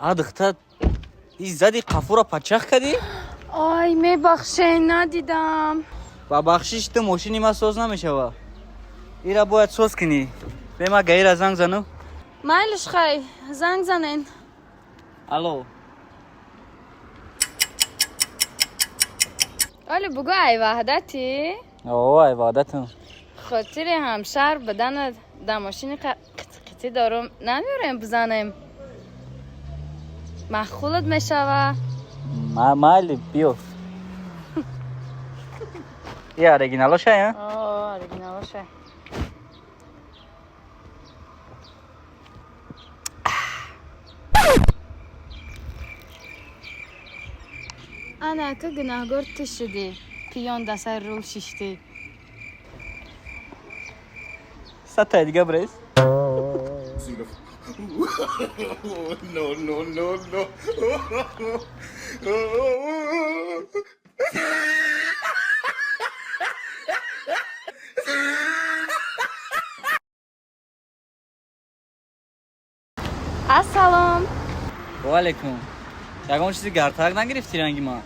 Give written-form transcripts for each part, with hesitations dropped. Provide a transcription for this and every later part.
А духта, и зади қафура пачах кардӣ? Ай, мебахшед, надидам. Ба бахшиш ту мошини ма соз намешава. Ира бояд соз кунӣ. Бе ма гаира занг зану. Майлиш, хай, занг занен. Алло. Оле бугӯ, ай ваҳдатӣ? О, ай ваҳдатам. Хотири ҳамшаҳр буданат дар мошини қитқитӣ дорум, намеорем бизанем? Маъқулат мешава? Майли, биё. И оригиналоша, а? Оригиналоша. Ана ака, гунаҳгор ту шудӣ, пиён да сари рул шиштӣ. Сатай дига брез. No, no, no, no. Ассалом. Ваалайкум. Ягон чизи гартак нагирифтӣ ранги ман?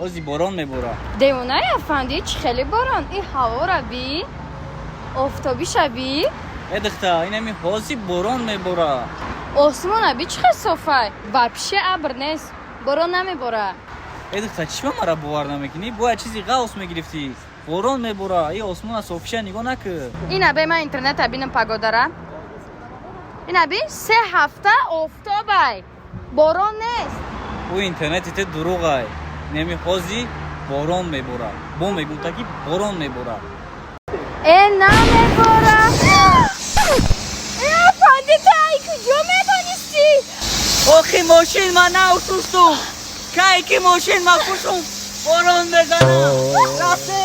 Ҳози борон мебора. Девонаи афанди, чӣ хеле борон? И ҳавора би, офтобиша би. Э духта, инами ҳози борон мебора. Осмона би, чӣ хел софай, вообще абр нест, борон намебора. Э духта, чӣ ба мара бовар намекунӣ? Бояд чизи ғавс мегирифтӣ. Борон мебора, и осмона софиша нигоҳ накун. Ина бе, ман интернета бинам погодара. Ина би, 3 ҳафта офтобай, борон нест. Ӯ интернети те дурӯғай. Инами ҳози борон мебора, бо мегӯнта ки борон мебора. Э, намебора. Э афанди, ту ай куҷо медонистӣ? Охи, мошин ма нав шустум. Кай ки мошин ма хушум, борон мезанам. Рафте.